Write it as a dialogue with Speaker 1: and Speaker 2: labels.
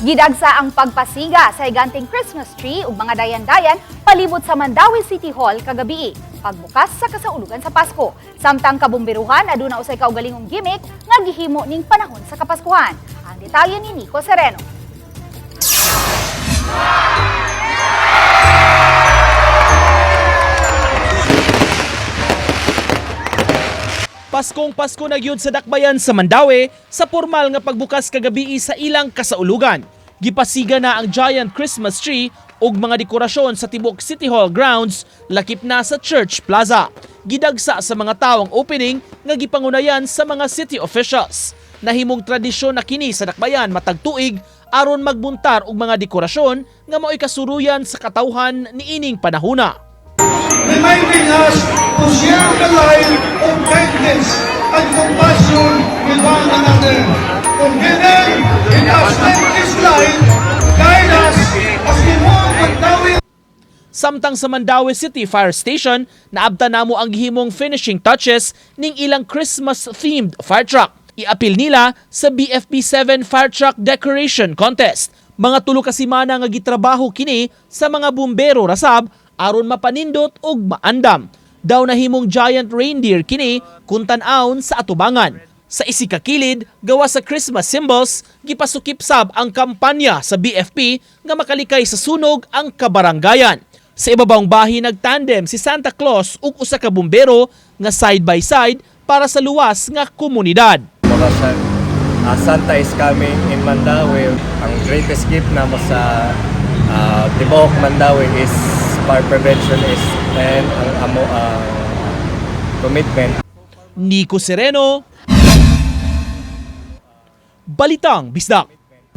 Speaker 1: Gidagsa ang pagpasiga sa higanting Christmas tree ug mga dayan-dayan palibot sa Mandaue City Hall kagabi, pagbukas sa kasaulugan sa Pasko. Samtang kabumberuhan, aduna usay kaugalingong gimmick nga gihimo ning panahon sa Kapaskuhan. Ang detalye ni Nico Sereno.
Speaker 2: Paskong Pasko na gyud sa dakbayan sa Mandaue sa formal nga pagbukas kagabi sa ilang kasaulugan. Gipasiga na ang giant Christmas tree ug mga dekorasyon sa tibok City Hall grounds, lakip na sa Church Plaza. Gidagsa sa mga tao ang opening nga gipangunayan sa mga city officials. Nahimong tradisyon na kini sa dakbayan matag tuig aron magbuntar og mga dekorasyon nga mao'y kasuruyan sa katawhan niining panahuna.
Speaker 3: Reminding us to share the light of kindness and compassion with one another. Together, let us let this light guide us as we move Mandaue
Speaker 2: Samtang sa Mandaue City Fire Station, naabta namo ang gihimong finishing touches ning ilang Christmas-themed fire truck. Iapil nila sa BFP 7 Fire Truck Decoration Contest. Mga 3 ka semana nga gitrabaho kini sa mga bumbero rasab aron mapanindot og maandam. Daw nahimong giant reindeer kini kung tan-awon sa atubangan. Sa isikakilid, gawa sa Christmas symbols, gipasukip sab ang kampanya sa BFP nga makalikay sa sunog ang kabaranggayan. Sa ibabawng bahin, nagtandem si Santa Claus ug usa ka bumbero nga side by side para sa luwas nga komunidad.
Speaker 4: Mura siya, Santa is coming in Mandaue. Ang greatest gift namo sa tibuok Mandaue is fire prevention is and ang amo ang commitment.
Speaker 2: Nico Sereno, Balitang Bisdak.